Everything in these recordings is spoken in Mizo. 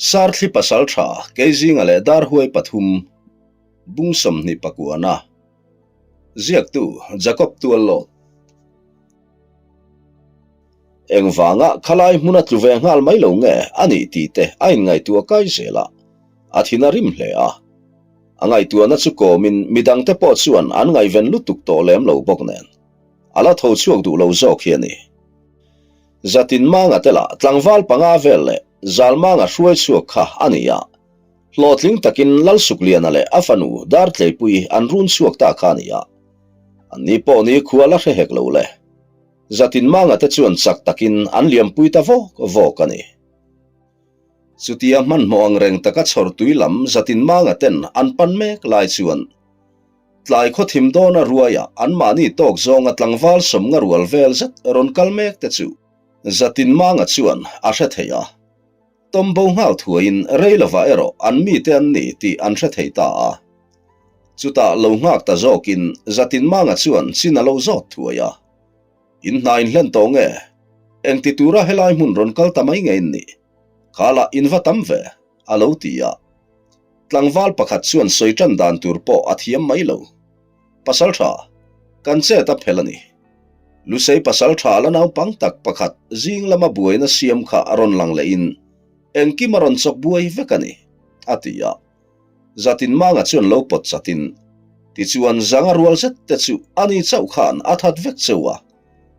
Sarthli pasaltha Keizinga leh Darhuai pathum bung 29-a ziaktu Jacob Tuallawt. Engvanga khalai hmuna tlu ve nghal mai lo nge a nih tih te a inngaihtuah kai zel a, a thin a rim hle a. A ngaihtuahna chu kawmin midangte pawh chuan an ngaihven lutuk tawh lem lo bawk nen, a la tho chhuak duh lo zawk hi a ni. Zatin Manga te lah tlangval panga vel leh Zalmanga hruai chhuak kha a ni a, hlawhtling takin Lalsukliana leh a fanu Dartleipuii an run chhuak ta kha a ni a. Anni pawh ni khua la hre hek lo le. Zatin Manga te chuan chak takin an liampui ta vawk vawk a ni. Chutia hmanhmawh ang reng taka chhawr tui lam Zatin Manga ten an pan mek lai chuan Tlai khaw thim dawna ruaia anmahni tawk zawnga tlangval sawmnga rual vel zet rawn kal mek te chu Zatin Manga chuan a hre thei a. Tawmbo nghal thuaiin rei lovah erawh an mite an ni tih an hre thei ta a. Chutah lo nghak ta zawkin Zatin Manga chuan chin a lo zawt thuai a. In hna in hlen tawh nge? Engti tura helai hmun rawn kal ta mai nge in nih? Khalah in va tam ve, a lo ti a. Tlangval pakhat chuan sawi tan dan tur pawh a thiam mai lo. Pasal tha, kan chet a phel a ni. Lusei pasal tha la naupang tak pakhat zing lama buaina siam kha a rawn lang lehin engkim a rawn chawk buai vek a ni, a ti a. Zatin Manga chuan lo pawt chatin, Tichuan zanga rual zet te chu ani chauh khan a that vek cheu a.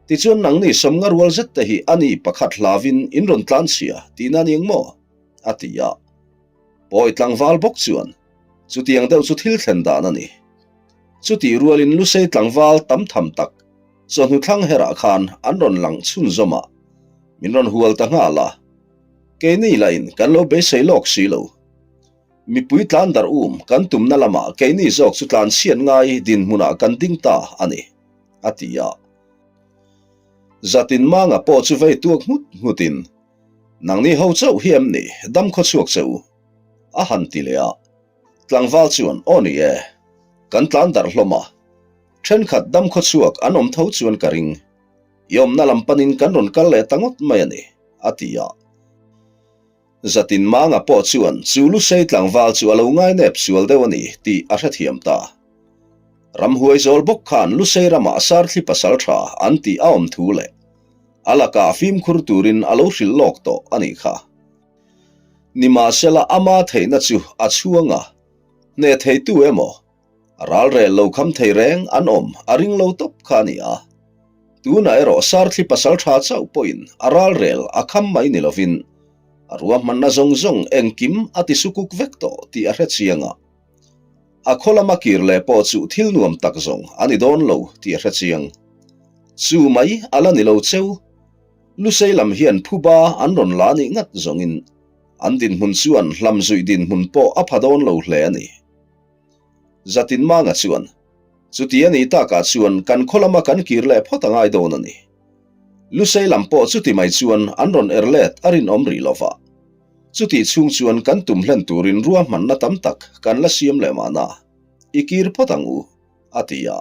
Tichuan nangni sawmnga rual zet te hi ani pakhat hlavin in rawn tlan chhia tihna a ni ang maw? a ti a. Pawi tlangval bawk chuan chutiang deuh chu thil thlen dan a ni. Chutih rualin Lusei tlangval tam tham tak chawhnu thlang herah khan an rawn lang chhunzawm a, min rawn hual ta nghal a. Keini lahin kan lo beisei lawk si lo. Mipui tlan darh um kan tumna lamah keini zawk chu tlan chhiat ngai dinhmunah kan ding ta a ni, a ti a. Zatin Manga pawh chu vei tuak nghut nghutin, Nangni ho chauh hi em ni dam khaw chhuak che u? a han ti leh a. Tlangval chuan, Aw ni e, kan tlan darh hlawm a, thenkhat dam khaw chhuak an awm tho chuan ka ring. I awmna lam panin kan rawn kal leh ta ngawt mai a ni, a ti a. Zatin Manga pawh chuan chu Lusei tlangval chu a lo ngainep sual deuh a ni tih a hrethiam ta. Ramhuai zawl bawk khan Lusei ramah Sarthli pasal tha an tih a awm thu leh a lakah fimkhur turin a lo hrilh lawk tawh a nih kha. Nimahsela ama theihna chu a chhuang a, hneh theitu emaw Ralrel lo kham thei reng an awm a ring lo tawp kha a ni a. Tunah erawh Sarthli pasal tha chauh pawhin a ralrel a kham mai ni lovin a ruahmanna zawng zawng engkim a ti sukuk vek tawh tih a hre chiang a. A khaw lama kir leh pawh chu thil nuam tak zawng a ni dawn lo tih a hre chiang. Chu mai a la ni lo cheu. Lusei lam hian phuba an rawn la nih ngat zawngin an dinhmun chuan hlamzuih dinhmun pawh a pha dawn lo hle a ni. Zatin Manga chuan, Chuti a nih takah chuan kan khaw lama kan kir leh phawt a ngai dawn a ni. Lusei lam pawh chuti mai chuan an rawn er let a rinawm rih lo va. Chutih chhung chuan kan tum hlen turin ruahmanna tam tak kan la siam leh mahna, i kir phawt ang u, a ti a.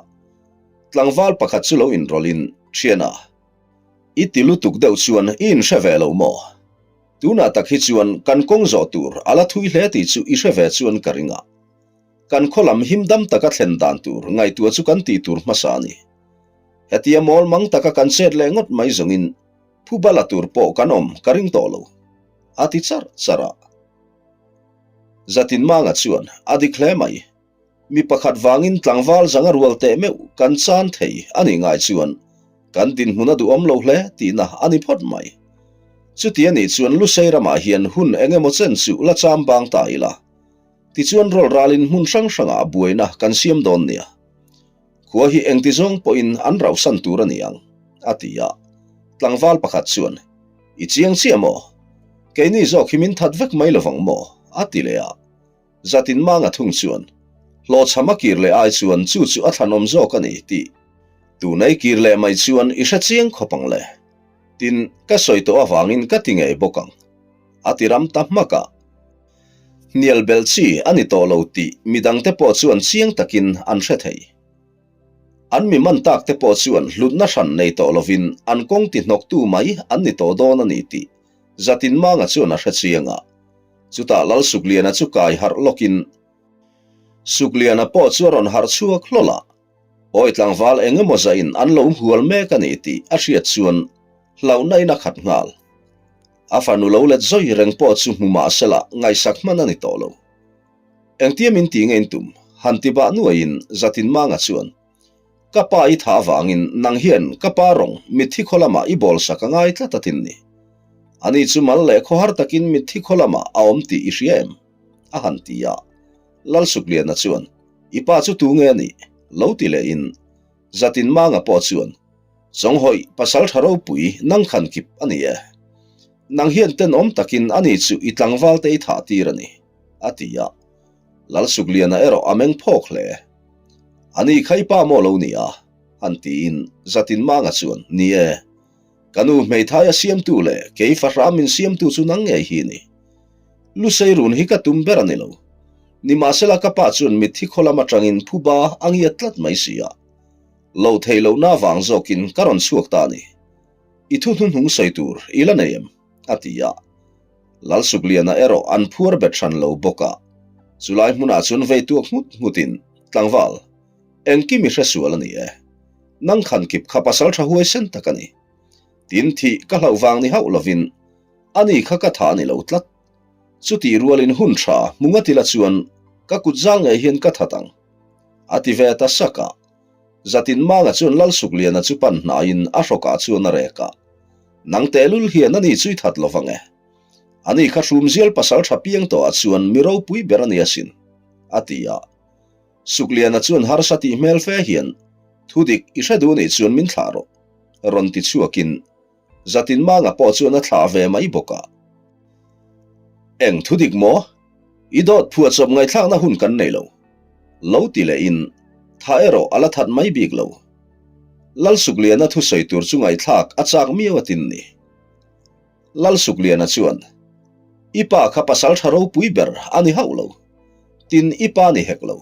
Tlangval pakhat chu lo inrawlhin, Thiana, i ti lutuk deuh chuan i inhre ve lo maw? Tunah tak hi chuan kan kawng zawh tur a la thui hle tih chu i hre ve chuan ka ring a. Kan khaw lam him dam taka thlen dan tur ngaihtuah chu kan tih tur hmasa a ni. Hetia mawl mang taka kan chet leh ngawt mai zawngin phuba la tur pawh kan awm ka ring tawh lo, a ti charh charh a. Zatinmanga chuan a dik hle mai. Mi pakhat vangin tlangval zanga rual teh meuh kan chan thei a nih ngai chuan kan dinhmun a duhawm lo hle tihna a ni phawt mai. Chuti a nih chuan Lusei ramah hian hun eng emaw chen chu la cham bang ta ila. Tichuan rawl ralin hmun hrang hrangah buaina kan siam dawn nia. Khua hi engti zawng pawhin an rauhsan tur a ni ang, a ti a. Tlangval pakhat chuan, I chiang chiah maw? Keini zawk hi min that vek mai lovang maw? a ti leh a. Zatin Manga thung chuan, Hlawhchham a kir leh ai chuan chu chu a thlanawm zawk a ni tih tuna i kir leh mai chuan i hre chiang khawp ang le. Tin, ka sawi tawh avangin ka ti ngei bawk ang, a ti ram ta hmak a. Hnial belh chi a ni tawh lo tih midangte pawh chuan chiang takin an hre thei. An mi man tak te pawh chuan hlutna hran nei tawh lovin an kawng ti hnawktu mai an ni tawh dawn a ni tih Zatin Manga chuan a hre chiang a. Chutah Lalsukliana chu kai harh lawkin Sukliana pawh chu a rawn harh chhuak hlawl a, Awi tlangval eng emaw zahin an lo hual mek a ni tih a hriat chuan hlauhna in a khat nghal. A fanu lo let zawi reng pawh chu hmu mah sela ngaihsak hman a ni tawh lo. Engtia min ti nge in tum? Han ti bah nuaiin Zatinmanga chuan, Ka pa i thah avangin nang hian ka pa rawng mitthi khaw lamah i bawl sak a ngai tlat a tin ni. Ani chu mal leh khawhar takin mitthi khaw lamah a awm tih i hria em? a han ti a. Lalsukliana chuan, I pa chu tu nge a nih? lo ti lehin Zatinmanga pawh chuan, Chawnghawi pasal tha ropui nang khan kip a ni e. Nang hian tenawm takin ani chu i tlangval te i thah tir a ni, a ti a. Lalsukliana erawh a meng phawk hle. Ani kha i pa maw lo ni a? han tiin Zatinmanga chuan, Ni e. Ka nu hmeithai a siamtu leh kei fahram min siamtu chu nang ngei hi ni. Lusei run hi ka tum ber a ni lo. Nimahsela ka pa chuan mitthi khaw lam atangin phuba a ngiat tlat mai si a. Lo thei lohna vang zawkin ka rawn chhuak ta a ni. I thu hnuhnung sawi tur i la nei em? a ti a. Lalsukliana erawh an phuar bet hran lo bawk a. Chulai hmunah chuan vei tuak nghut nghutin, Tlangval, engkim i hre sual a ni e. Nang khan kip kha pasal tha huaisen tak a ni. Tin, thih ka hlauh vang ni hauh lovin ani kha ka tha a ni lo tlat. Chutih rualin hun tha hmu ngat ila chuan ka kut zal ngei hian ka that ang. A ti ve ta sak a. Zatin Manga chuan Lalsukliana chu pan hnaiin a hrawkah chuan a rek a. Nang tehlul hian ani chu i that lo vang e. Ani kha hrumzial pasal tha piang tawhah chuan mi ropui ber a ni asin, a ti a. Sukliana chuan harsa tih hmel fe hian, Thu dik i hre duh nih chuan min thlah rawh, rawn ti chhuakin Zatin Manga pawh chuan a thlah ve mai bawk a. Eng thu dik maw? I dawt phuahchawp ngaihthlakna hun kan nei lo. Lo ti lehin, Tha erawh a la that mai bik lo. Lalsukliana thusawi tur chu ngaihthlak a chak miau a tin ni. Lalsukliana chuan, I pa kha pasal tha ropui ber a ni hauh lo. Tin, i pa ni hek lo.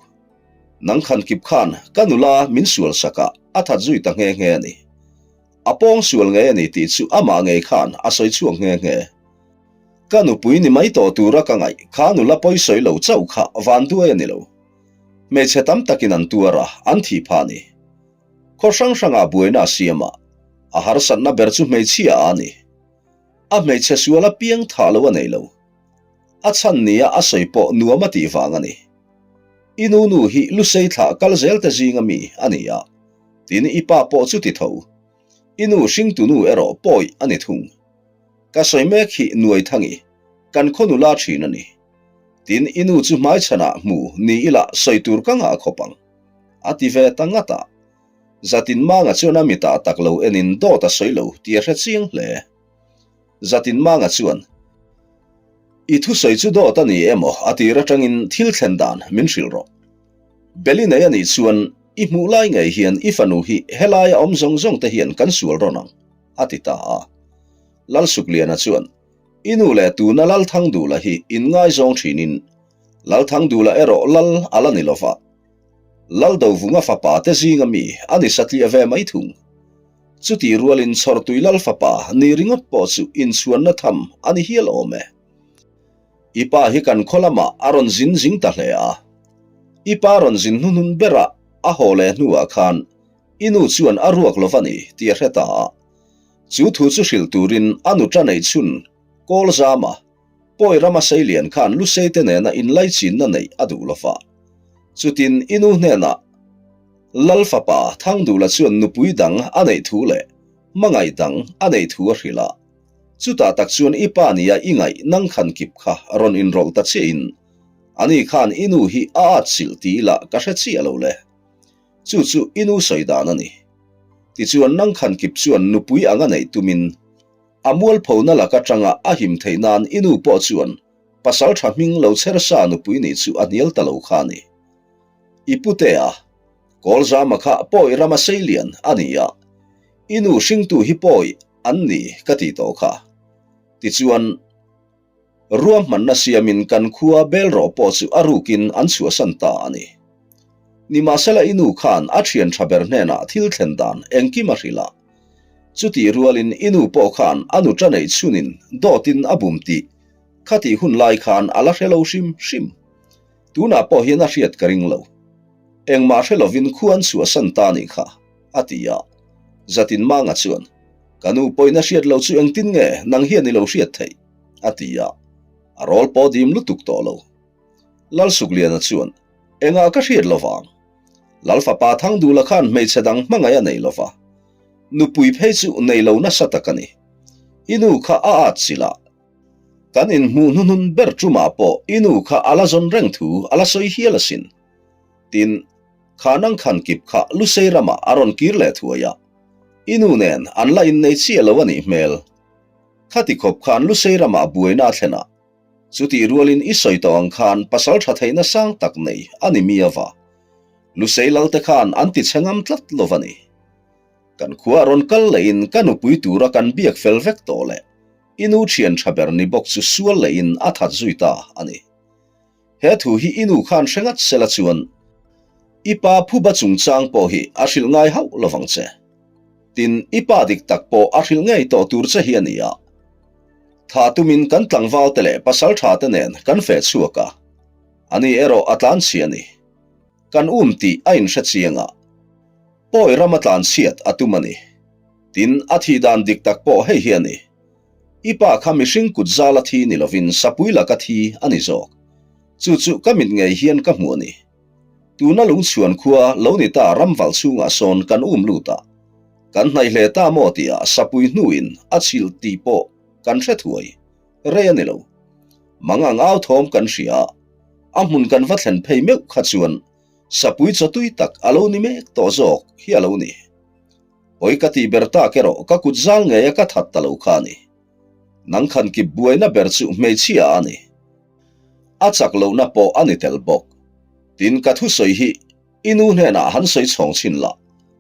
Nang khan kip khan ka nula min sual sak a, a that zui ta nghe nghe a ni. A pawng sual ngei a ni tih chu amah ngei khan a sawi chhuak nghe nghe. Ka nupui ni mai tawh tura ka ngaih kha nula pawi sawi lo chauh kha vanduai a ni lo. Hmeichhe tam takin an tuar a, an thih phah a ni. Khaw hrang hrangah buaina a siam a, a harsatna ber chu hmeichhia a ni. A hmeichhe sual apiang thah lo a nei lo. A chhan nia a sawi pawh nuam a tih vang a ni. I nu nu hi Lusei thlah kal zel te zinga mi a ni a, tin i pa pawh chu ti tho. I nu hringtu nu erawh pawi a ni thung. Ka sawi mek hi Nuaithangi, kan khaw nula thin a ni. Tin i nu chu hmaichhanah hmu ni ila sawi tur ka ngah khawp ang. A ti ve ta ngat a. Zatinmanga chuan a mitah tak lo enin dawt a sawi lo tih a hre chiang hle. Zatinmanga chuan, I thusawi chu dawt a ni emaw a tir atangin thil thlen dan min hrilh rawh. Beli nei a nih chuan i hmuh lai ngei hian i fanu hi helaia awm zawng zawng te hian kan sual rawn ang, a ti ta a. Lalsukliana chuan, I nu leh tuna Lalthangdula hi inngaizawng thinin Lalthangdula erawh lal a la ni lova. Laldovunga fapa te zinga mi a ni satliah ve mai thung. Chutih rualin Chhawrtui Lal fapa ni ringawt pawh chu inchhuanna tham a ni hial awm e. I pa hi kan khaw lamah a rawn zin zing ta hle a. I pa rawn zin hnuhnun berah a haw leh hnuah khan i nu chuan a ruak lo va ni tih a hre ta a. Chu thu chu hrilh turin a nuṭa neih chhun Kawlzama Pawi rama Seilian khan Lusei te nena inlaichinna neih a duh lo va. Chutin i nu hnenah Lal fapa Thangdula chuan nupui dang a neih thu leh hmangaih dang a neih thu a hrilh a. Chutah tak chuan i pa nia i ngaih nang khan kip kha rawn inrawlh ta chiahin ani khan i nu hi a at silh ti ila ka hre chiah lo le. Chu chu i nu sawi dan a ni. Tichuan nang khan kip chuan nupui anga neih tumin A mualphona lak atanga a him theih nan i nu pawh chuan pasal tha hming lo chher sa nupui nih chu a hnial ta lo kha a ni. I putea, Kawlzama kha pawi rama seilian a ni a, i nu hringtu hi pawi an ni ka ti tawh kha. Tichuan, Ruahmanna siamin kan khua Belrawh pawh chu a rukin an chhuahsan ta a ni. Nimahsela i nu khan a thian tha ber hnenah thil thlen dan engkim a hrilh a. Chutih rualin i nu pawh khan a nuṭa neih chhunin dawtin a bum tih. Khatih hun lai khan a la hre lo hrim hrim. Tunah pawh hian a hriat ka ring lo. Engmah hre lovin khu an chhuahsan ta nih kha, a ti a. Zatin Manga chuan, Ka nu pawhin a hriat lo chu engtin nge nang hian i lo hriat theih? a ti a. A rawl pawh dim lutuk tawh lo. Lalsukliana chuan, Engah ka hriat lo vang? Lal fapa Thangdula khan hmeichhe dang hmangaih a nei lo va, nupui phei chu nei lo nasa tak a ni. I nu kha a at chilh a, kan inhmuh hnuhnun ber tumah pawh i nu kha a la zawn reng thu a la sawi hial asin. Tin, kha nang khan kip kha Lusei ramah a rawn kir leh thuai a, i nu nen an la innei chiah lo a nih hmel. Khati khawp khan Lusei ramah buaina a thlen a, Chutih rualin i sawi tawh ang khan pasal tha theihna sang tak nei a ni mi ava. Lusei lalte khan an ti chhe ngam tlat lo va ni. Kan khua rawn kal lehin ka nupui tura kan biak fel vek tawh leh i nu thian tha ber ni bawk chu sual lehin a that zui ta a ni. He thu hi i nu khan hre ngat sela chuan i pa phuba chungchang pawh hi a hrilh ngai hauh lovang che. Tin, i pa dik tak pawh a hrilh ngei tawh tur che hi a ni a. Tha tumin kan tlangval te leh pasal tha te nen kan feh chhuak a, ani erawh a tlan chhi a ni. Kan um tih a inhre chiang a, pawi ram a tlan chhiat a tum a ni. Tin, a thih dan dik tak pawh hei hi a ni. I pa kha mihring kut zal a thi ni lovin sapui laka thi a ni zawk. Chu chu ka mit ngei hian ka hmuh a ni. Tuna lungchhuan khua lo ni ta ramval chhungah sawn kan um lut a, Kan hnaih hle ta maw tihah sapui hnuin a chhilh tih pawh kan hre thuai rei a ni lo. Mang ang au thawm kan hria a, a hmun kan va thlen phei meuh kha chuan sapui chawtui tak a lo ni mek tawh zawk hi a lo ni. Pawi ka tih ber tak erawh ka kut zal ngei a ka that ta lo kha a ni. Nang khan kip buaina ber chu hmeichhia a ni. A chak lohna pawh a ni tel bawk. Tin ka thusawi hi I nu hnenah han sawi chhawng chhin la,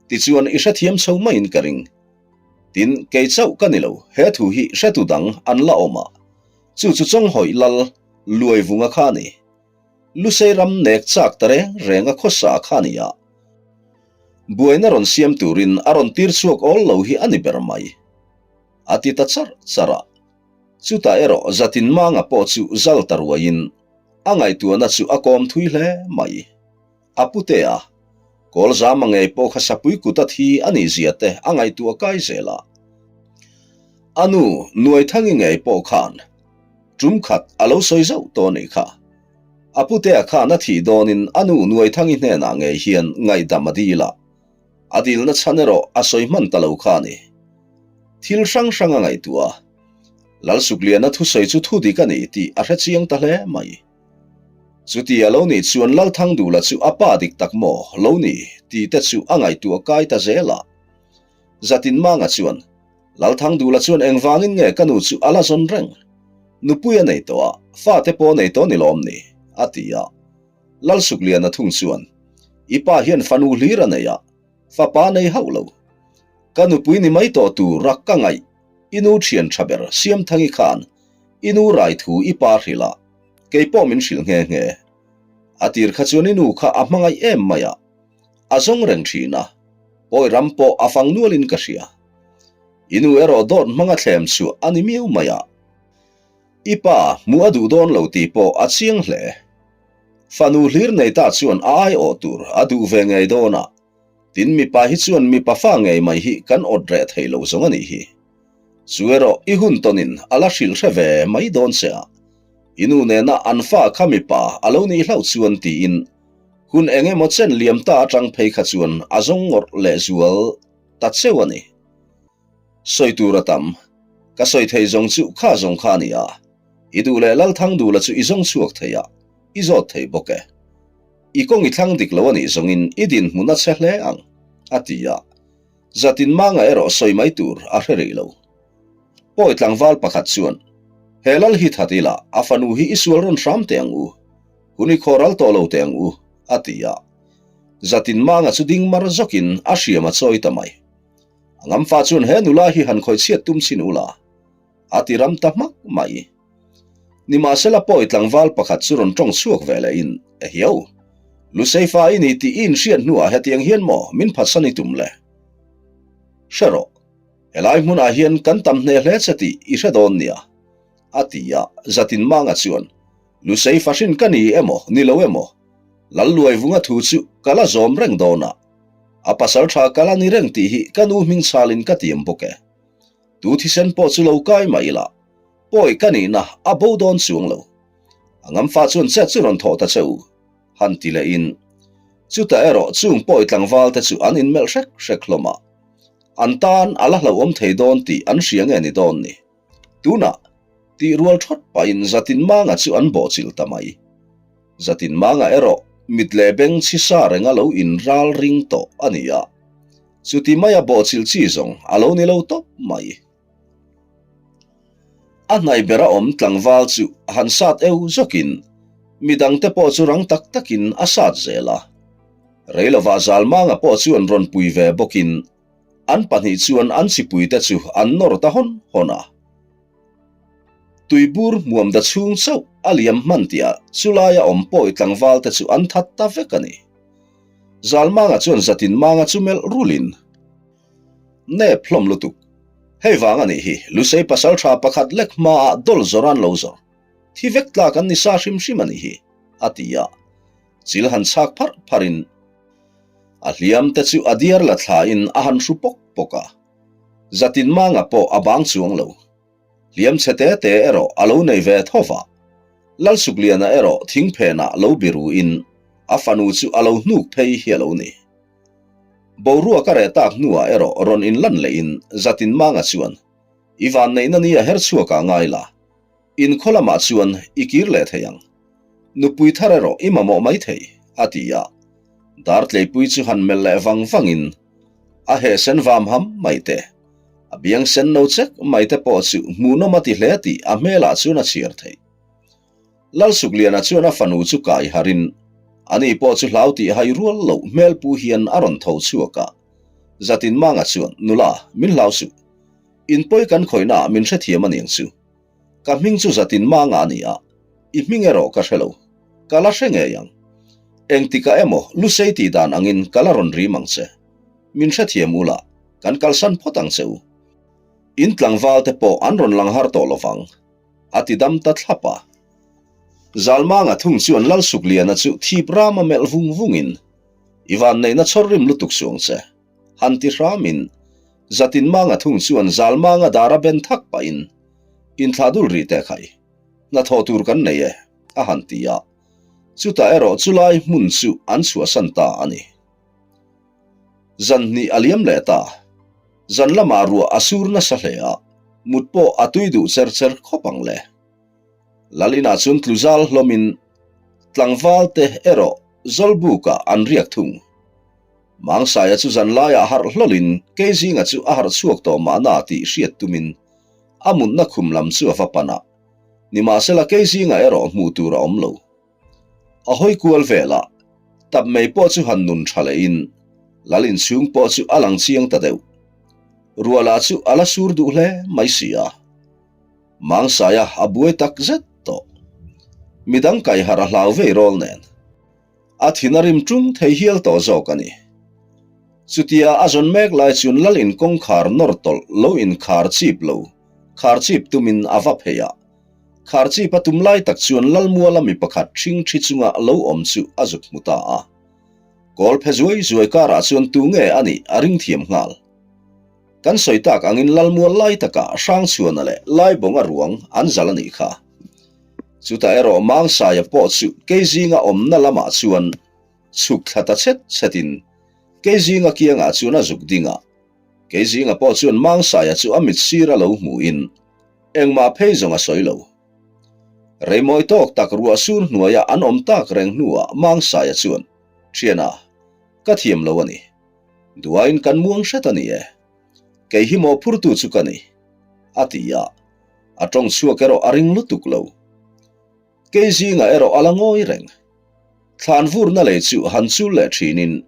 tichuan i hrethiam chho maiin ka ring. Tin, kei chauh ka ni lo, he thu hi hretu dang an la awm a, chu chu Chawnghawih lal Luaivunga kha a ni. Lusei ram nek chak ta reng reng a khawsa kha a ni a, buaina rawn siam turin a rawn tir chhuak awl lo hi a ni ber mai. A ti ta charh charh a. Chutah erawh Zatinmanga pawh chu zal ta ruaiin a ngaihtuahna chu a kawm thui hle mai. A pute a, Kawlzama ngei pawh kha sapui kut a thi a nih zia te a ngaihtuah kai zel a. A nu Nuaithangi ngei pawh khan tum khat a lo sawi zauh tawh nih kha. A putea khan a thih dawnin a nu Nuaithangi hnenah ngei hian ngaihdam a dil a. A dilna chhan erawh a sawi hman ta lo kha a ni. Thil hrang hrang a ngaihtuah a, Lalsukliana thusawi chu thu dik a ni tih a hre chiang ta hle mai. Chuti a lo nih chuan Lalthangdula chu a pa dik tak maw lo ni tih te chu a ngaihtuah kai ta zel a. Zatinmanga chuan, Lalthangdula chuan engvangin nge ka nu chu a la zawn reng? Nupui a nei tawh a, fate pawh a nei tawh ni lawm ni? a ti a. Lalsukliana thung chuan, I pa hian fanu hlir a nei a, fapa nei hauh lo. Ka nupui ni mai tawh tur a ka ngaih, i nu thian tha ber Siamthangi khan i nu rai thu i pa hrilh a, kei pawh min hrilh nghe nghe. A tir kha chuan i nu kha a hmangaih em mai a, a zawng reng thin a, pawi ram pawh a fang nualin ka hria. I nu erawh dawt hmanga thlem chhuah a ni miau mai a. I pa hmuh a duh dawn lo tih pawh a chiang hle. Fanu hlir nei ta chuan a aiawh tur a duh ve ngei dawn a, tin mipa hi chuan mipa fa ngei mai hi kan awt reh thei lo zawng a nih hi. Chu erawh i hun tawnin a la hrilh hre ve mai dawn che a, i nu nena an fa kha mipa a lo nih hlauh chuan tiin hun eng emaw chen liam ta atang phei kha chuan a zawng ngawrh lehzual ta cheu a ni. Sawi tur a tam. Ka sawi thei zawng chu kha zawng kha a ni a. I duh leh Lalthangdula chu i zawng chhuak thei a, i zawt thei bawk e. I kawng i thlang dik lo a nih zawngin i dinhmun a che hle ang, a ti a. Zatin Manga erawh sawi mai tur a hre rih lo. Pawi tlangval pakhat chuan, He lal hi that ila, a fanu hi i sual rawn hram teh ang u. Hun i khawral tawh lo teh ang u, a ti a. Zatin Manga chu ding mar zawkin a hriam a chawi ta mai. A ngamfa chuan he nula hi han khawih chhiat tum chin ula, a ti ram ta hmak mai. Nimahsela pawi tlangval pakhat chu rawn tawng chhuak ve lehin, Ehiau, Luseifa i ni tih i inhriat hnuah hetiang hian maw min phatsan i tum le? Hre rawh, helai hmunah hian kan tam hneh hle che tih i hre dawn nia. A ti a, Zatinmanga chuan, Lusei fahrin ka ni emaw, ni lo emaw, Lalluaivunga thu chu ka la zawm reng dawn a, a pasal tha ka la ni reng tih hi ka nu hming chhalin ka tiam bawk e. Tu thisen pawh chu lo kai mah ila, pawi ka nihna a bo dawn chuang lo. A ngamfa chuan chet chu rawn thawh ta che u, han ti lehin. Chutah erawh chung pawi tlangval te chu an inmelh hrek hrek hlawm a, an tan a la hlauhawm thei dawn tih an hria nge ni dawn ni. Tunah, tih rual thawt pahin Zatinmanga chu an bawhchilh ta mai. Zatinmanga erawh mit leh beng chhi sa renga lo inral ring tawh a ni a, chuti maia bawhchilh chi zawng a lo ni lo tawp mai. A hnaih bera awm tlangval chu han sat eu zawkin midangte pawh chu rang tak takin a sat zel a. Reilovah Zalmanga pawh chuan rawn pui ve bawkin An pahnih chuan an chipuite chu an nawr ta hawn hawn a. Tuibur hmuam da chhung chauh a liam hman tihah chulaia awm pawi tlangvalte chu an that ta vek a ni. Zalmanga chuan Zatinmanga chu melh rulin, Nep hlawm lutuk. Hei vang a nih hi, Lusei pasaltha pakhat lek hmaah dawl zawr an lo zawr. Thi vek tlak an ni sa hrim hrim a nih hi, a ti a. Chil han chhak pharh pharhin, A hliam te chu a diar la thlain a han hru pawk pawk a. Zatinmanga pawh a bang chuang lo. Hliam chhe te te erawh a lo nei ve tho va. Lalsukliana erawh thingphenah lo biruin a fanu chu a lo hnuk phei hi a lo ni. Boruak a reh tak hnuah erawh rawn inlan lehin Zatinmanga chuan, I vanneihna ni a her chhuakah ngai la. Inkhaw lamah chuan i kir leh thei ang. Nupui thar erawh i mamawh mai thei, a ti a. Dartleipui chu han melh leh vang vangin a heh sen vam ham mai te, a biang sen no chek mai te pawh chu hmuhnawm a ti hle tih a hmelah chuan a chhiar theih. Lalsukliana chuan a fanu chu kai harin ani pawh chu hlau tih hai rual loh hmel pu hian a rawn tho chhuak a. Zatinmanga chuan, Nula, min hlau suh. Inpawi kan khawihnaah min hrethiam a niang chu. Ka hming chu Zatin Manga a ni a, i hming erawh ka hre lo. Ka la hre ngei ang. Engtikah emaw Lusei tih dan angin ka la rawn rim ang che. Min hrethiam ula, kan kalsan phawt ang che u. In tlangval te pawh an rawn lang har tawh lovang, a ti dam ta thlap a. Zalmanga thung chuan Lalsukliana chu thip rama melh vung vungin, I vanneihna chhawr rim lutuk suang che, han ti hramin Zatinmanga thung chuan Zalmanga dara ben thak pahin, Inthlah dul rih teh khai, hnathawh tur kan nei e, a han ti a. Chutah erawh chulai hmun chu an chhuahsan ta a ni. Zan hnih a liam leh ta. Zan lamah ruah a sur nasa hle a, mut pawh a tui duh cher cher khawp ang le. Lal inah chuan tlu zal hlawmin tlangvalte erawh Zawlbukah an riak thung. Mangsaia chu zan laiah harh hlawlin Keizinga chu a harh chhuak tawh mahna tih hriat tumin a mutna khum lam chu a va pan a. Nimahsela Keizinga erawh hmuh tur a awm lo. A hawi kual velah tap mai pawh chu han nun tha lehin lal inchhung pawh chu a lang chiang ta deuh. Ruala chu a la sur duh hle mai si a. Mangsaia a buai tak zet tawh. Midang kaiharh a hlau vei rawl nen. A thin a rim ṭung thei hial tawh zawk a ni. Chutia a zawn mek lai chuan lal in kawngkhar nawr tawlh lo in khar chip lo, khar chip tumin a va phei a. Khar chip a tum lai tak chuan lal muala mi pakhat ṭhing ṭhi chunga lo awm chu a zuk hmu ta a. Kawl phe zuai zuai karah chuan tu nge a nih a ring thiam nghal. Kan sawi tak angin lal mual lai takah Hrangchhuana leh Laibawnga ruang an zal a nih kha. Chutah erawh Mangsaia pawh chu Keizinga awmna lamah chuan chhuk thla ta chhet chhetin Keizinga kiangah chuan a zuk ding a. Keizinga pawh chuan Mangsaia chu a mit sir a lo hmuhin engmah phei zawng a sawi lo. Reimawi tawk tak ruah sur hnuaia an awm tak reng hnuah Mangsaia chuan, Thiana, ka thiam lo a ni. Duain kan muang hret a ni e. Kei hi mawhphurtu chu ka ni, a ti a. A tawng chhuak erawh a ring lutuk lo. Kei zingah erawh a la ngawi reng. Thlan vurna lei chu han chul leh thinin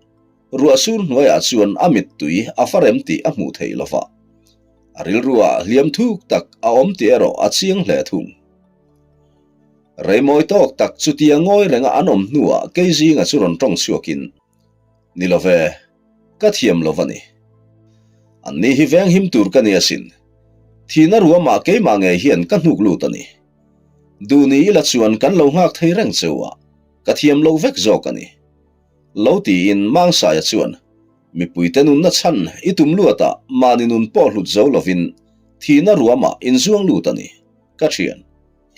ruah sur hnuaiah chuan a mittui a fa rem tih a hmuh theih lo va. A rilruah hliam thuk tak a awm tih erawh a chiang hle thung. Reimawi tawk tak chutia ngawi renga an awm hnuah kei zingah chu rawn tawng chhuakin, Ni lo ve, ka thiam lo va ni. An ni hi veng him tur ka ni asin. Thihna ruamah keimah ngei hian ka hnuk lut a ni. Duh ni ila chuan kan lo nghak thei reng cheu a, ka thiam lo vek zawk a ni. Lo tiin Mangsaia chuan, Mipuite nunna chhan i tum luatah mahni nun pawh hlut zo lovin thihna ruamah inzuang lut a ni, ka thian.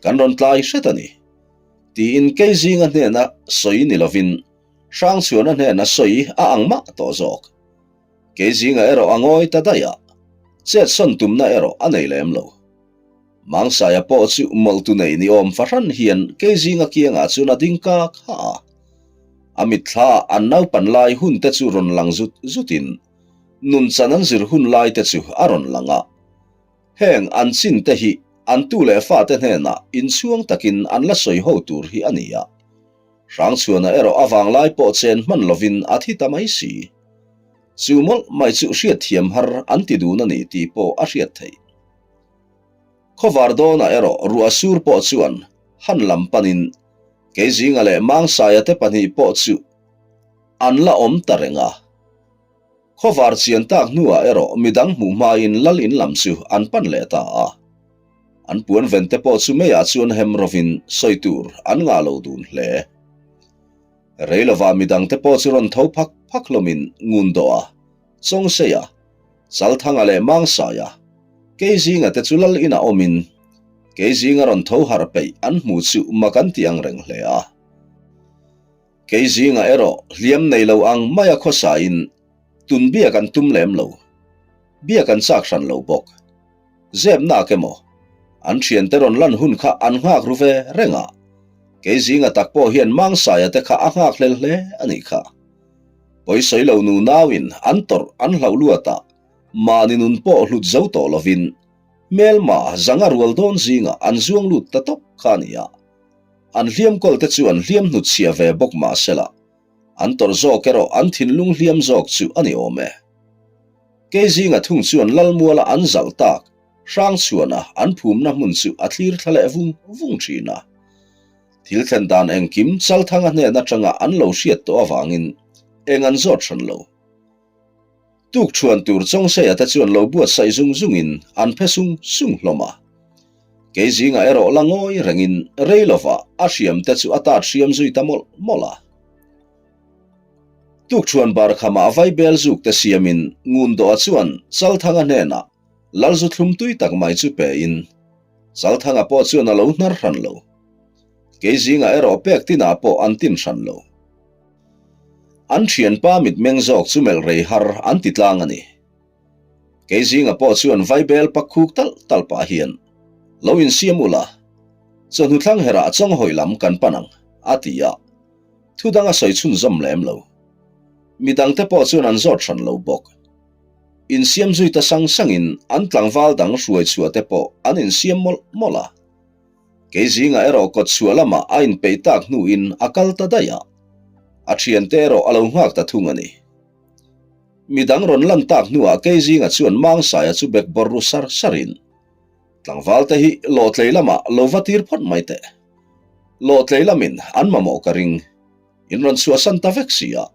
Kan rawn tlai hret a ni. Tiin kei zinga hnena sawi ni lovin Hrangchhuana hnena sawi a ang mah tawh zawk. Kei zinga erawh a ngawi ta daih a, chet sawn tumna erawh a nei lem lo. Mangsaia pawh chu mawlhtu nei ni awm fahran hian kei zinga kiangah chuan a ding kak ha a. A mitthla an naupan lai hun te chu rawn lang zut zutin nun chan an zir hun lai te chu a rawn lang a. Heng an chin te hi an tu leh fate hnenah inchhuang takin an la sawi ho tur hi a ni a. Hrangchhuana erawh a vanglai pawh chen hman lovin a thi ta mai si. Chu mawlh mai chu hriatthiam har an ti dun a ni tih pawh a hriat theih. Khawvar dawnah erawh ruah sur pawh chuan han lam panin Keizinga leh Mangsaia te pahnih pawh chu an la awm ta reng a. Khawvar chian tak hnuah erawh midang hmuh hmain lal in lam chu an pan leh ta a. An puan ven te pawh chu meiah chuan hem rovin sawi tur an ngah lo dun hle. Rei lovah midang te pawh chu rawn tho phak phak hlawmin ngun dawh a, Chawngsei a, Chalthanga leh Mangsaia, Keizinga te chu lal inah awmin Keizinga rawn tho harh peih an hmu chu mak an ti ang reng hle a. Keizinga erawh hliam nei lo ang maia khawsain tun biak an tum lem lo. Biak an chak hran lo bawk. Zep nak emaw? An thiante rawn lan hun kha an nghak ru ve reng a. Keizinga tak pawh hian Mangsaia te kha a nghak hlel hle a nih kha. Pawisawi lo nu nauin an tawrh an hlauh luat a, mahni nun pawh hlut zo tawh lovin hmelma zanga rual dawn zingah an zuang lut ta tawp kha a ni a. An hliam kawl te chu an hliam hnutchhiah ve bawk mah sela, an tawrh zawk erawh an thinlung hliam zawk chu a ni awm e. Kei zinga thung chuan Lalmuala an zalh tak Hrangchhuana an phumna hmun chu a thlir thla leh vung vung thin a. Thil thlen dan engkim Chalthanga hnen atanga an lo hriat tawh avangin eng an zawt hran lo. Tuk chhuan tur Chawngseia te chuan lo buatsaih zung zungin an phe sung sung hlawm a. Kei zingah erawh la ngawi rengin rei lovah a hriam te chu a tat hriam zui ta mawlh mawlh a. Tuk chhuan bar khamah vaibel zuk te siamin Ngundawha chuan Chalthanga hnenah Lalzu thlum tui tak mai chu pein Chalthanga pawh chuan a lo hnar hran lo. Kei zingah erawh pek tinah pawh an tin hran lo. An thianpa mitmeng zawk chu melh rei har an ti tlang a ni. Kei zinga pawh chuan vaibel pak khuk talh talh pah hian, Lo insiam ula, chawhnu thlang herah chawnghawi lam kan pan ang, a ti a. Thu dang a sawi chhunzawm lem lo. Midangte pawh chuan an zawt hran lo bawk. Insiam zui ta sang sangin an tlangval dang hruai chhuah te pawh an insiam mawlh mawlh a. Kei zingah erawh kawt chhuah lamah a inpeih tak hnuin a kal ta daih a. A thiante erawh a lo nghak ta thung a ni. Midang rawn lan tak hnuah kei zingah chuan Mangsaia chu bek bawr ru sar sarin, Tlangvalte hi lawhtlei lamah lo va tir phawt mai teh. Lawhtlei lamin an mamawh ka ring. In rawn chhuahsan ta vek si a.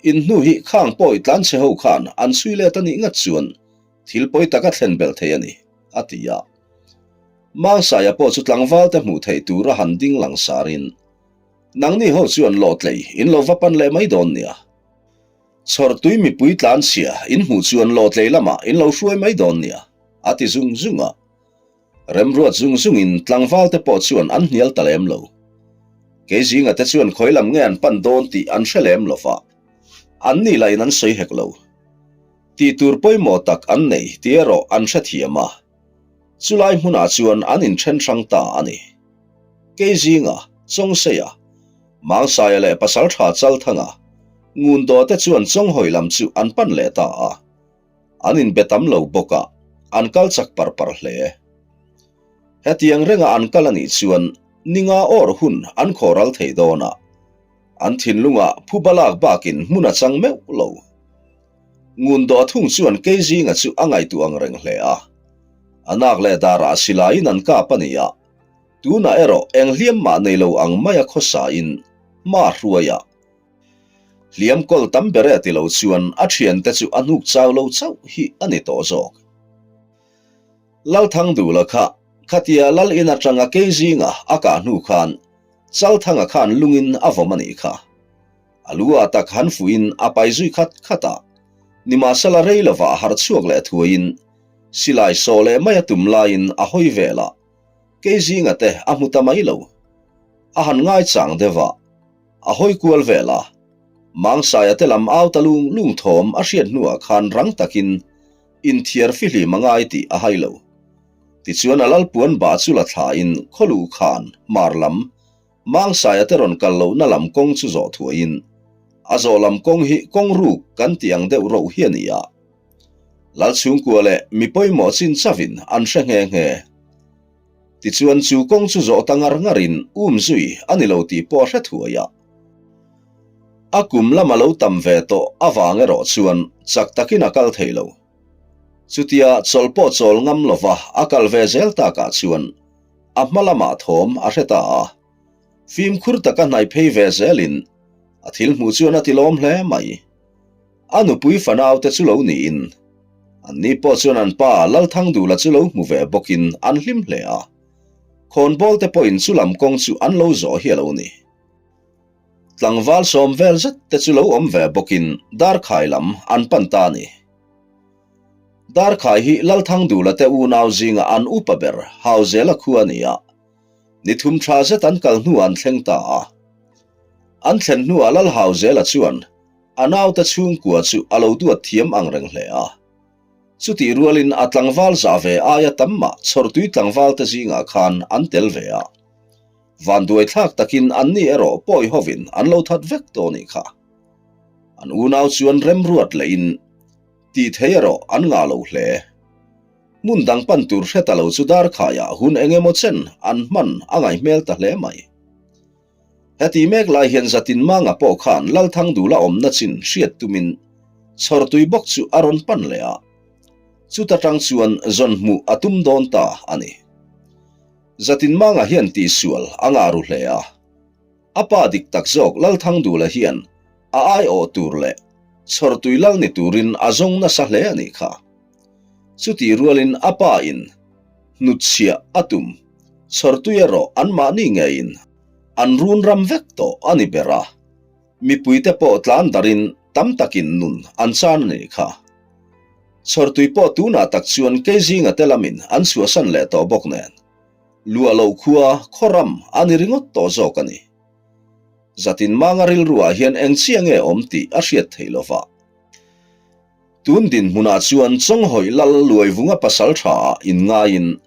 In hnu hi khang pawi tlanchhe ho khan an chhui let a nih ngat chuan thil pawi taka thlen belh thei a ni, a ti a. Mangsaia pawh chu tlangvalte hmuh theih tura han ding lang sarin, Nangni ho chuan lawhtlei in lo va pan leh mai dawn nia. Chhawrtui mipui tlanchhia in hmuh chuan lawhtlei lamah in lo hruai mai dawn nia, a ti zung zung a. Remruat zung zungin tlangvalte pawh chuan an hnial ta lem lo. Keizinga te chuan khawi lam nge an pan dawn tih an hre lem lo va, an ni lahin an sawi hek lo. Tih tur pawimawh tak an nei tih erawh an hrethiam a, chulai hmunah chuan an inthen hrang ta a ni. Keizinga, Chawngseia, Mangsaia leh Pasaltha Chalthanga, Ngundawte te chuan Chawnghawi lam chu an pan leh ta a. An inbe tam lo bawk a, an kal chak par par hle. Hetiang renga an kal a nih chuan ninga awr hun an khawhral thei dawn a, an thinlungah phuba lak bakin hmun a chang meuh lo. Ngun dawh thung chuan Keizinga chu a ngaihtuah ang reng hle a. A nak leh darah silaiin an kap a ni a, tunah erawh eng hliam mah nei lo ang maia khawsain hma hruai a, Hliam kawl tam ber e ti lo chuan a thiante chu a hnuk chau lo chauh hi a ni tawh zawk. Lalthangdula kha khatia Lal in atanga kei zinga a kah hnu khan Chalthanga khan lungin a vawm a nih kha. A lu ah tak han fuhin a pai zui khat khat a, nimahsela rei lovah harh chhuak leh thuaiin silai sawh leh mai a tum laiin a hawi vel a, kei zinga te a hmu ta mai lo. A han ngaichang deuh a, a hawi kual vel a, Mangsaia te lam au ta lung lung thawm a hriat hnuah khan rang takin inthiar fihlim a ngai tih a hai lo. Tichuan a lalpuan bah chu la thlain khawluh khan hmar lam Mangsaia te rawn kal lohna lam kawng chu zawh thuaiin a zawh lam kawng hi kawng ruk kan tih ang deuh roh hi a ni a. Lalchhungkua leh mi pawimawh chin chavin an hre nghe nghe. Tichuan chu kawng chu zawh ta ngar ngarin um zui a ni lo tih pawh a hre thuai a. A kum lam a lo tam ve tawh avang erawh chuan chak takin a kal thei lo. Chutia chawlh pawh chawl ngam lova a kal ve zel takah chuan a hma lamah thawm a hre ta a. Fimkhur taka hnaih phei ve zelin a thil hmuh chuan a tilawm hle mai. A nupui fanaute chu lo niin anni pawh chuan an pa Lalthangdula chu lo hmu ve bawkin an hlim hle a. Khawnbawlte pawhin chu lam kawng chu an lo zawh hi a lo ni. Tlangval sawm vel zet te chu lo awm ve bawkin Darkhai lam an pan ta a ni. Darkhai hi Lalthangdula te unau zinga an upa ber Hauzela khua a ni a, ni thum tha zet an kal hnuah an thleng ta a. An thlen hnuah Lalhauzela chuan a naute chhungkua chu a lo duat thiam ang reng hle a. Chutih rualin a tlangval zah ve aia tam mah chhawrtui tlangvalte zingah khan an tel ve a. Vanduai thlak takin anni erawh pawi hovin an lo that vek tawh nih kha. An unau chuan remruat lehin tih thei erawh an ngah lo hle. Hmun dang pan tur hre ta lo chu darkhaiah hun eng emaw chen an hman a ngaih hmel ta hle mai. Heti mek lai hian Zatin Manga pawh khan Lalthangdula awmna chin hriat tumin chhawrtui bawk chu a rawn pan leh a. Chuta tang chuan zawn hmuh a tum dawn ta a ni. Zatin Manga hian tihsual a ngah ru hle a. A pa dik tak zawk Lalthangdula hian a aiawh tur leh chhawrtui lal ni turin a zawng nasa hle a nih kha. Chutih rualin a pa in hnutchhiah a tum chhawrtui erawh anmahni ngeiin an run ram vek tawh a ni ber a, mipuite pawh tlan darin tam takin nun an chan a nih kha. Chhawrtui pawh tunah tak chuan Keizinga te lamin an chhuahsan leh tawh bawk nen, luah loh khua khaw ram a ni ringawt tawh zawk a ni. Zatin Manga rilruah hian eng chiah nge awm tih a hriat theih lova. Tun dinhmunah chuan Chawnghawih Lal Luaivunga pasal tha ah inngaiin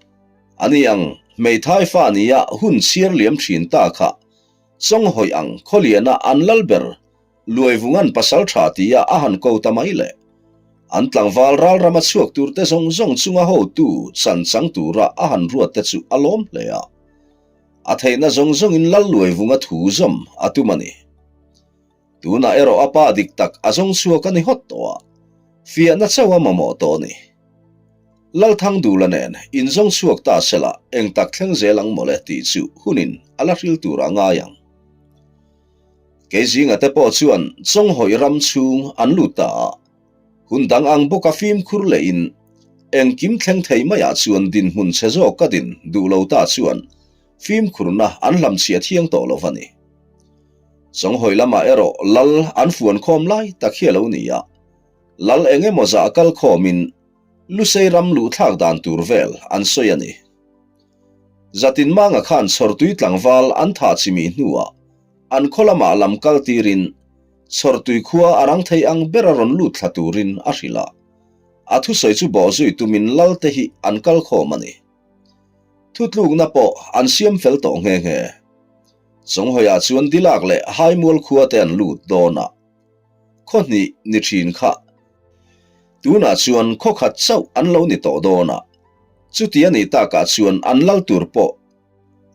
a ni ang hmeithai fa nia hun chhiar liam thin ta kha Chawnghawih ang khawliana an lal ber Luaivunga'n pasal tha tia a han ko ta mai le. An tlangval ralrama chhuak turte zawng zawng chunga hotu chan chang tura a han ruat te chu a lawm hle a. A theihna zawng zawngin Lal Luaivunga thu zawm a tum a ni. Tunah erawh a pa dik tak a zawng chhuak a ni hawt tawh a, fiahna chauh a mamawh tawh a ni. Lalthangdula nen inzawng chhuak ta sela eng tak thleng zel ang mawle tih chu hunin a la hril tur a ngai ang. Kei zinga te pawh chuan Chawnghawih ram chhung an lut ta a, hun dang ang bawka fimkhur lehin engkim thleng thei maiah chuan dinhmun chhe zawk ka din duh lo ta chuan fimkhurna an hlamchhiah thiang tawh lo va ni. Chawnghawi lamah erawh lal an fuan khawm lai tak hi a lo ni a, lal eng emaw zah kal khawmin Lusei ram luhthlak dan tur vel an sawi a ni. Zatin Manga khan Chhawrtui tlangval an thah chimih hnuah an khaw lamah lam kal tirin Chhawrtui khua a rang thei ang bera rawn lut thla turin a hrilh a, a thusawi chu bawhzui tumin lalte hi an kal khawm a ni. Thutlukna pawh an siam fel tawh nghe nghe. Chawnghawiah chuan Dilak leh Haimual khua te an lut dawn a, khaw hnih ni thin kha tunah chuan khaw khat chauh an lo ni tawh dawn a, chuti a nih takah chuan an lal tur pawh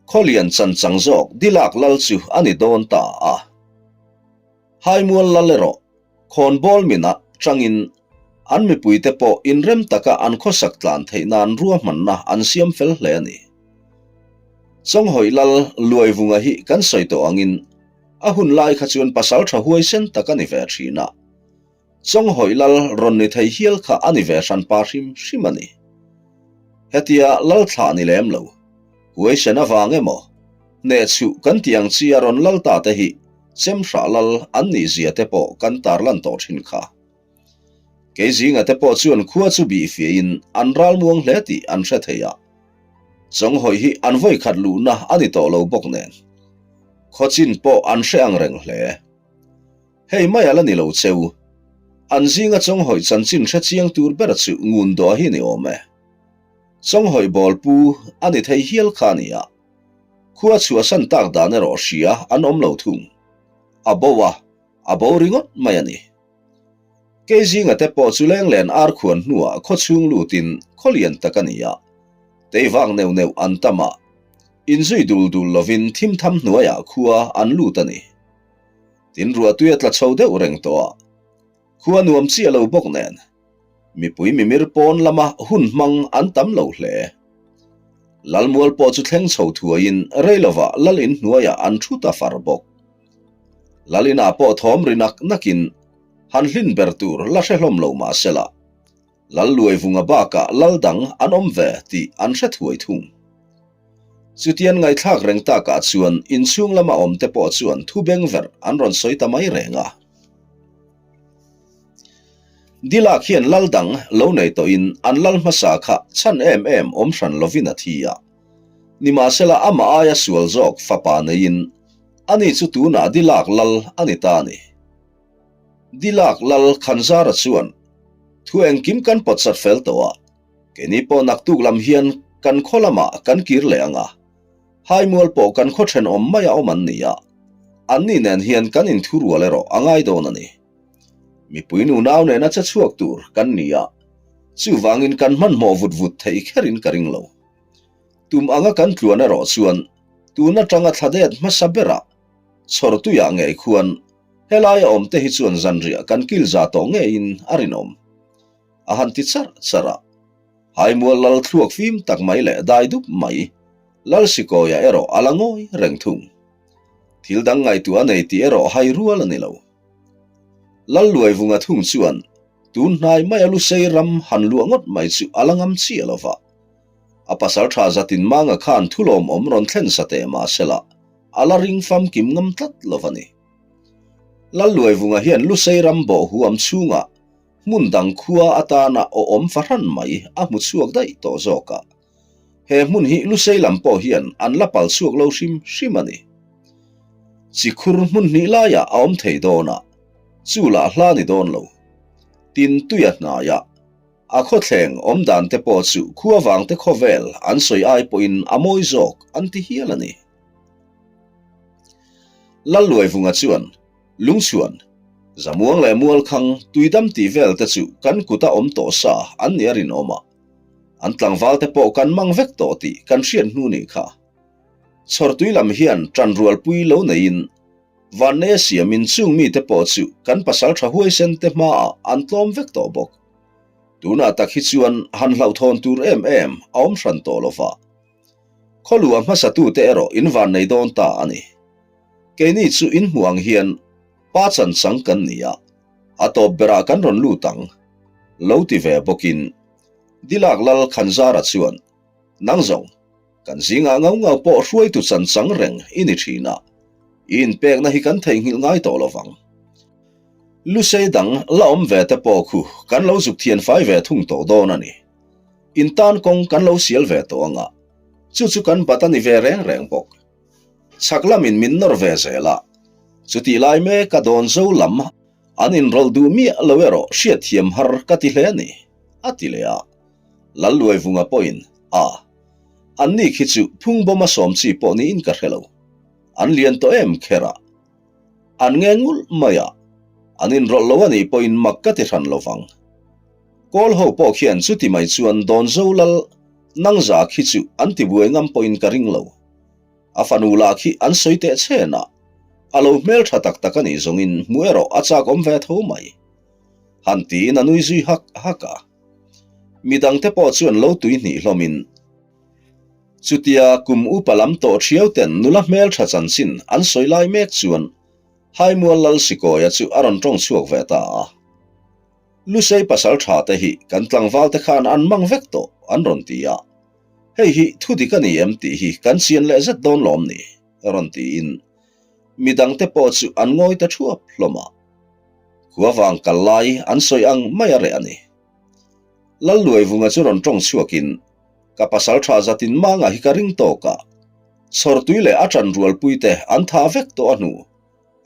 khaw lian chan chang zawk Dilak lal chu a ni dawn ta a. Haimual lal erawh Khawnbawl minah tangin an mipuite pawh inrem taka an khawsak tlan theih nan ruahmanna an siam fel hle a ni. Chawnghawih lal Luaivunga hi kan sawi tawh angin a hun lai kha chuan pasal tha huaisen tak a ni ve thin a. Chawnghawih lal rawn ni thei hial kha a ni ve hranpa hrim hrim a ni. Hetia lal thlah ni lem lo, huaisen avang emaw, hnehchhuh kan tih ang chi a rawn lal ta te hi chemhrah lal an nih zia te pawh kan tarlan tawh thin kha. Kei zinga te pawh chuan khua chu bih fiahin an ralmuang hle tih an hre thei a. Chawnghawi hi an vawikhat luhna a ni tawh lo bawk nen. Khawchin pawh an hre ang reng hle. Hei mai a la ni lo cheu. An zinga chawnghawi chanchin hre chiang tur ber chu ngun dawh hi ni awm e. Chawnghawi bawl pu a ni thei hial kha a ni a. Khua chhuahsan tak dan erawh hria an awm lo thung. A bo a, a bo ringawt mai a ni. Kei zinga te pawh chu lenglen ar khuan hnuah khawchhung lutin khaw lian tak a ni a. Tei vak neuh neuh an tam a. Inzui dul dul lovin thim tham hnuaiah khua an lut a ni. Tin ruahtui a tla chho deuh reng tawh a, khua nuam chiah lo bawk nen mipui mimir pawn lama hun hmang an tam lo hle. Lalmual pawh chu thleng chho thuaiin rei lovah lal in hnuaiah an thu ta far bawk. Lal inah pawh thawm ri nak nakin han hlin ber tur la hre hlawm lo mah sela, Lal Luaivunga bakah lal dang an awm ve tih an hre thuai thung. Chutian ngaihthlak reng takah chuan inchhung lama awmte pawh chuan thu beng verh an rawn sawi ta mai reng a. Dilak hian lal dang lo nei tawhin an lal hmasa kha chhan em em awm hran lovin a thi a. Nimahsela amah aia sual zawk fapa neiin ani chu tunah Dilak lal a ni ta a ni. Dilak lal Khanzara chuan, Thu engkim kan pawt sat fel tawh a, keini pawh naktuk lam hian kan khaw lamah kan kir leh ang a, Haimual pawh kan khaw thenawm maia awm an ni a, anni nen hian kan inthurual erawh a ngai dawn a ni. Mipui nunau nena che chhuak tur kan ni a, chuvangin kan hmanhmawh vut vut thei kherin ka ring lo. Tum anga kan tluan erawh chuan tun atanga thladet hmasa berah chhawrtuiah ngei khuan Helaia awmte hi chuan zanriah kan kil za tawh ngeiin a rinawm. A han ti charh charh a. Haimual lal thluak fim tak mai leh dai dup mai Lal Sikawia erawh a la ngawi reng thung. Thil dang ngaihtuah a nei tih erawh hai rual a ni lo. Lal Luaivunga thung chuan tun hnai maia Lusei ram han luah ngawt mai chu a la ngam chiah lo va. A pasal tha zatin Manga khan thulawmawm rawn thlen sa teh mahsela a la ring famkim ngam tlat lo va ni. Lalluaivunga hian Lusei ram bawh huam chhungah hmun dang khua atana awhawm fahran mai a hmu chhuak daih tawh zawk a. He hmun hi Lusei lam pawh hian an la pal chhuak lo hrim hrim a ni. Chikhur hmun hnih laiah a awm thei dawn a, chu lah hla ni dawn lo. Tin tuia hnaiah a khawthleng awm dan te pawh chu khua vangte khawvel an sawi ai pawhin a mawi zawk an ti hial a ni. Lalluaivunga chuan, Lungchhuan, Zamuang leh Mualkhang, Tuidam tih vel te chu kan kuta awm tawh sa an nih a rinawm a, an tlangval te pawh kan mang vek tawh tih kan hriat hnu nih kha. Chhawrtui lam hian ṭanrualpui lo neiin Vanneia siamin chung mite pawh chu kan pasalṭha huaisen te hmaah an tlawm vek tawh bawk. Tunah tak hi chuan han hlauhthawn tur em em a awm hran tawh lova. Khawlua hmasatute erawh in van nei dawn ta a ni. Keini chu in hmuh ang hian pa chan chang kan ni a, a tawp berah kan rawn lut ang. Lo ti ve bawkin Dilak Lal Khanzara chuan, Nang zawng, kan zingah ngau ngau pawh hruaitu chan chang reng i ni thin a, i inpekna hi kan theihnghilh ngai tawh lovang. Lusei dang la awm ve te pawh khu kan lo zuk thian fai ve thung tawh dawn a ni. In tan kawng kan lo sial ve tawh ang a, chu chu kan bat a ni ve reng reng bawk. Chhak lamin min nawr ve zel a, chutih lai mek a dawn zo lam an inrawlh duh miah lo erawh hriatthiam har ka ti hle a ni, a ti leh a. Lalluaivunga pawhin, A, anni khi chu phungbawm a sawm chi pawh niin ka hre lo. An lian tawh em kher a. An nge ngulh mai a, an inrawlh lo a nih pawhin mak ka ti hran lo vang. Kawl ho pawh khian chuti mai chuan Dawnzo lal nangza khi chu an ti buai ngam pawhin ka ring lo. A fanu lah khi an sawi teh chen a, a lo hmeltha tak tak a nih zawngin hmuh erawh a chak awm ve tho mai. Han tiin a nui zui hak hak a. Midangte pawh chuan lo tui hnih hlawmin. Chutia kum upa lam tawh thiau ten nula hmeltha chanchin an sawi lai mek chuan Haimual Lal Sikawia chu a rawn tawng chhuak ve ta a. Lusei pasal tha te hi kan tlangval te khan an mang vek tawh an rawn ti a. Hei hi thu dik a ni em tih hi kan chian leh zet dawn lawm ni? rawn tiin midangte pawh chu an ngawi ta thuap hlawm a. Khua vang kal lai an sawi ang mai a reh a ni. Lalluaivunga chu rawn tawng chhuakin, Ka pasal tha zatin manga hi ka ring tawk a, chhawrtui leh a ṭan rualpuite an tha vek tawh a hnu,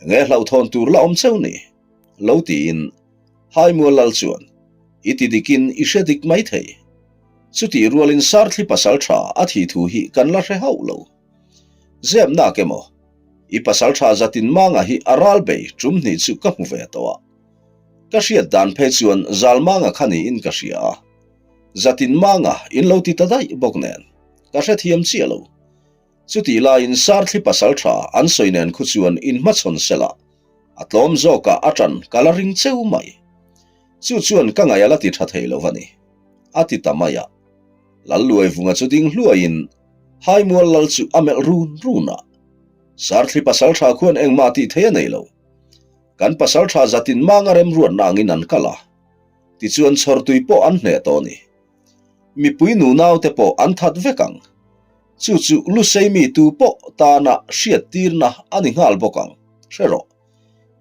enge hlauhthawn tur la awm cheu ni? lo tiin Haimual lal chuan, I ti dikin i hre dik mai thei. Chutih rualin Sarthli pasal tha a thih thu hi kan la hre hauh lo. Zep nak emaw, i pasal tha zatin manga hi a ral bei tum hnih chu ka hmu ve tawh a. Ka hriat dan phei chuan zal manga kha niin ka hria a. Zatin manga in lo ti ta daih bawk nen, ka hrethiam chiah lo. Chutih laiin Sarthli pasal tha an sawi nen khu chuan inhmachhawn sela, a tlawm zawkah a ṭan ka la ring cheu mai. Chu chuan ka ngaih a la ti ṭha thei lo a ni, a ti ta mai a. Lalluaivunga chu ding hluaiin Haimual lal chu a melh run run a. Sarthli pasal tha khuan engmah tih thei a nei lo. Kan pasal tha zatin manga remruatna angin an kal a, tichuan chhawrtui pawh an hneh tawh a ni. Mipui nunaute pawh an that vek ang. Chu chu Lusei mi tu pawh tana hriattirna a ni nghal bawk ang. Hre rawh.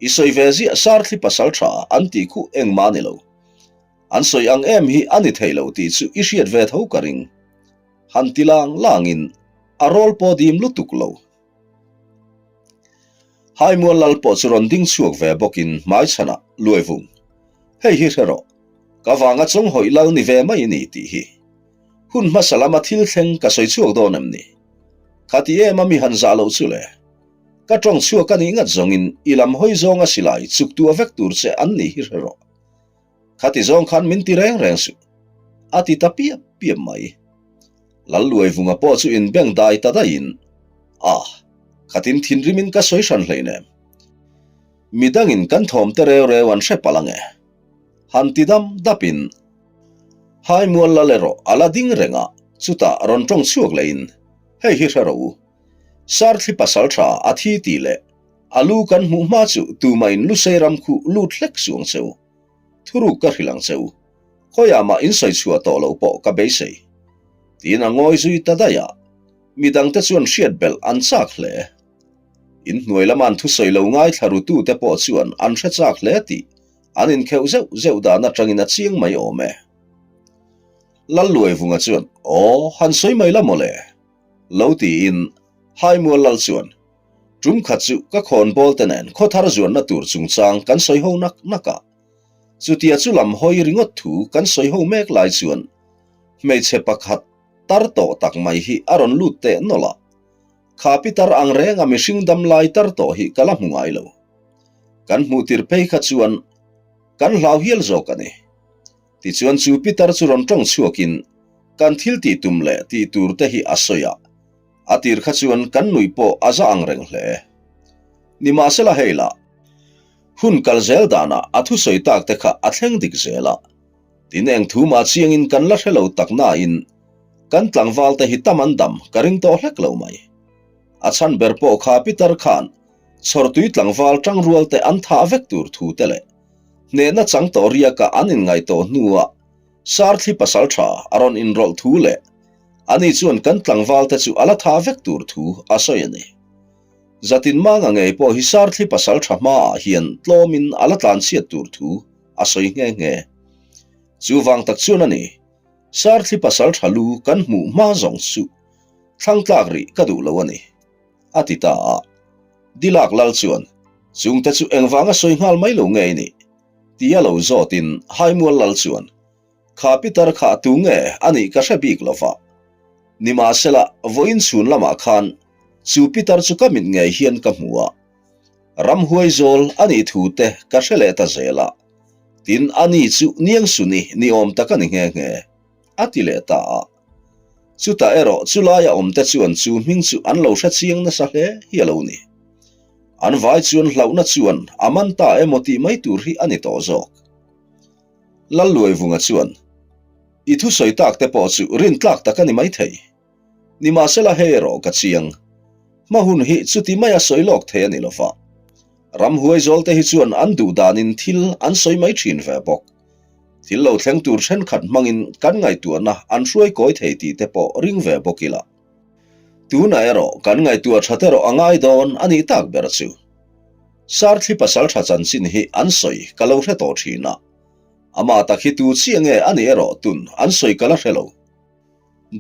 I sawi ve ziah Sarthli pasal tha an tih khuh engmah a ni lo. An sawi ang em hi a ni thei lo tih chu i hriat ve tho ka ring. Han ti lang langin a rawl pawh dim lutuk lo. Haimual lal pawh chu rawn ding chhuak ve bawkin hmaichhanah luai vung. Hei hi hre rawh. Ka vanga chawnghawi lal ni ve mai i ni tih hi. Hun hmasa lama thil thleng ka sawi chhuak dawn em ni? Khati em a mi han zah loh chu le. Ka tawng chhuak a nih ngat zawngin i lam hawi zawnga silai chuk tua vek tur che an nih hi hre rawh. Khati zawng khan min ti reng reng suh. A ti ta piap piap mai. Lalluaivunga pawh chu inbeng dai ta daihin, Ah, khatin thinrimin ka sawi hran hleinem. Midangin kan thawmte reu reu an hre palh ange. Han ti dam dapin, Haimual lal erawh a la ding reng a, chutah rawn tawng chhuak lehin, Hei hi hre rawh u. Sarthli pasal tha a thi tih leh a lu kan hmuh hma chu tumahin Lusei ram khu lut hlek suh ang che u. Thuruk ka hrilh ang che u. Khawiah mah in sawi chhuah tawh lo pawh ka beisei. Tiin a ngawi zui ta daih a, midangte chuan hriat belh an chak hle. In hnuai lama an thusawi lo ngaithla rutute pawh chuan an hre chak hle tih an inkheuh zeuh zeuh dan atangin a chiang mai awm e. Lalluaivunga chuan, Aw, han sawi mai la mawle. Lo tiin Haimual lal chuan, Tum khat chu ka khawnbawl te nen khawthar zuanna tur chungchang kan sawi ho nak nak a. Chutia chu lam hawi ringawt thu kan sawi ho mek lai chuan hmeichhe pakhat tar tawh tak mai hi a rawn lut teh nawlh a. Kha pitar ang renga mihring dam lai tar tawh hi ka la hmu ngai lo. Kan hmuh tir phei kha chuan kan hlau hial zawk a ni. Tichuan chu pitar chu rawn tawng chhuakin kan thil tih tum leh tih tur te hi a sawi a, a tir kha chuan kan nuih pawh a za ang reng hle. Nimahsela hei lah, hun kal zel danah a thusawi tak te kha a thleng dik zel a, tin eng thu mah chiangin kan la hre lo tak nain kan tlangval te hi tam an dam ka ring tawh hlek lo mai. A chhan ber pawh kha pitar khan chhawrtui tlangval tangrual te an thah vek tur thu te leh hnehna chang tawh riaka an inngaih tawh hnuah Sarthli pasal tha a rawn inrawlh thu leh ani chuan kan tlangval te chu a la tha vek tur thu a sawi a ni. Zatin manga ngei pawh hi Sarthli pasal tha hmaah hian tlawmin a la tlanchhiat tur thu a sawi nghe nghe. Chuvang tak chuan a ni, Sarthli pasal tha lu kan hmuh hma zawng chu thlang tlak rih ka duh lo a ni, a ti ta a. Dilak lal chuan, Chungte chu engvanga sawi nghal mai lo nge i nih? Tia lo zawtin Haimual lal chuan, Kha pitar kha tu nge a nih ka hre bik lo va. Nimahsela, vawiin chhun lamah khan chu pitar chu ka mit ngei hian ka hmu a. Ramhuai zawl a nih thu te ka hre leh ta zel a. Tin, a ni chu Niangsuni ni awm tak a ni nghe nghe, a ti leh ta a. Chutah erawh chulaia awmte chuan chu hming chu an lo hre chiang nasa hle hi a lo ni. An vai chuan hlauhna chuan a man ta emaw tih mai tur hi a ni tawh zawk. Lalluaivunga chuan, I thusawi tak te pawh chu rintlak tak a ni maithei. Nimahsela hei erawh ka chiang. Hma hun hi chuti maia sawi lawk thei a ni lova. Ramhuai zawlte hi chuan an duh danin thil an sawi mai thin ve bawk. Thil lo thleng tur thenkhat hmangin kan ngaihtuahna an hruai kawi thei tih te pawh ring ve bawk ila. Tunah erawh kan ngaihtuah that erawh a ngai dawn a nih tak ber chu. Sarthli pasaltha chanchin hi an sawi ka lo hre tawh thin a. Amah tak hi tu chiah nge a nih erawh tun an sawi ka la hre lo.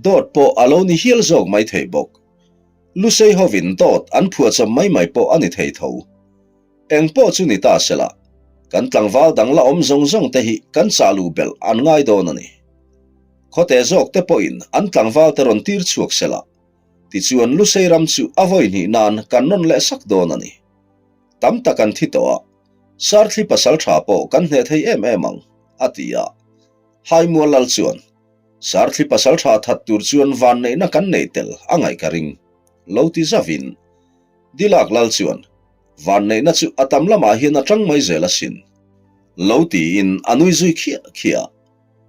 Dawt pawh a lo ni hial zawk mai thei bawk. Lusei hovin dawt an phuahchawp mai mai pawh a ni thei tho. Eng pawh chu ni ta sela, kan tlangval dang la awm zawng zawng te hi kan chah luh belh an ngai dawn a ni. Khawte zawk te pawhin an tlangval te rawn tir chhuak sela, tichuan Lusei ram chu a vawi hnih nan kan rawn leh sak dawn a ni. Tam tak an thi tawh a, Sarthli pasal tha pawh kan hneh thei em em ang, a ti a. Haimual lal chuan, Sarthli pasal tha that tur chuan vanneihna kan neih tel a ngaih ka ring, lo ti zavin. Dilak lal chuan, Vanneihna chu a tam lamah hian a tang mai zel asin. Lo tiin a nui zui khiah khiah.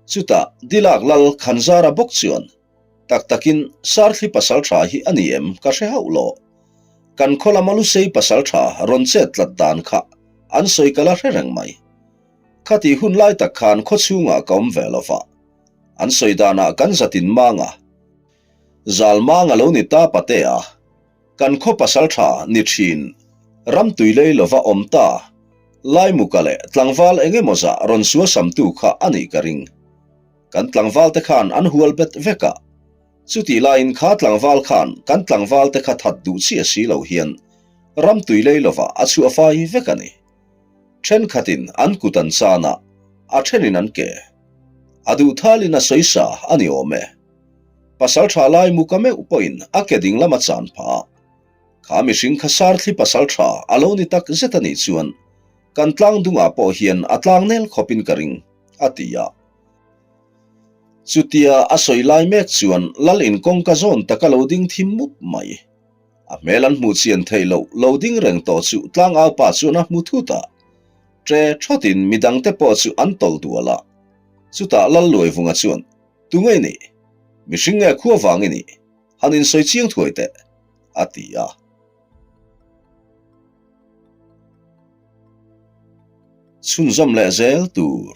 Chutah Dilak lal Khanzara bawk chuan, Tak takin Sarthli pasal tha hi a ni em ka hre hauh lo. Kan khaw lama Lusei pasal tha rawn chet tlat dan kha an sawi ka la hre reng mai. Khatih hun lai tak khan khaw chhungah ka awm ve lo va. An sawi danah kan zatin mang a. Zal mang a lo ni ta patea. Kan khaw pasal tha ni thin, ram tui lei lova awm ta, Laimuka leh tlangval eng emaw zah rawn suasamtu kha a nih ka ring. Kan tlangval te khan an hual bet vek a, chutih laiin kha tlangval khan kan tlangval te kha that duh chiah si lo hian ram tui lei lova a chhuah fai vek a ni. Thenkhatin an kut an chan a, a thenin an ke. A duh thalin a sawisa a ni awm e. Pasal tha lai muka meuh pawhin a ke ding lama chan phah a, kha mihring kha Sarthli pasal tha a lo ni tak zet a nih chuan kan tlang dungah pawh hian a tlang nel khawpin ka ring, a ti a. Chutia a sawi lai mek chuan Lal in kawngka zawn taka lo ding thim mup mai. A hmel an hmuh chian theih loh lo ding reng tawh chu tlangau pa chuan a hmu thut a, ṭe ṭhawtin midangte pawh chu an tawlh dual a. Chutah Lal Luaivunga chuan Tu nge i nih? Mihring nge khua vang i nih? Han insawi chiang thuai teh, a ti a. Chhunzawm leh zel tur.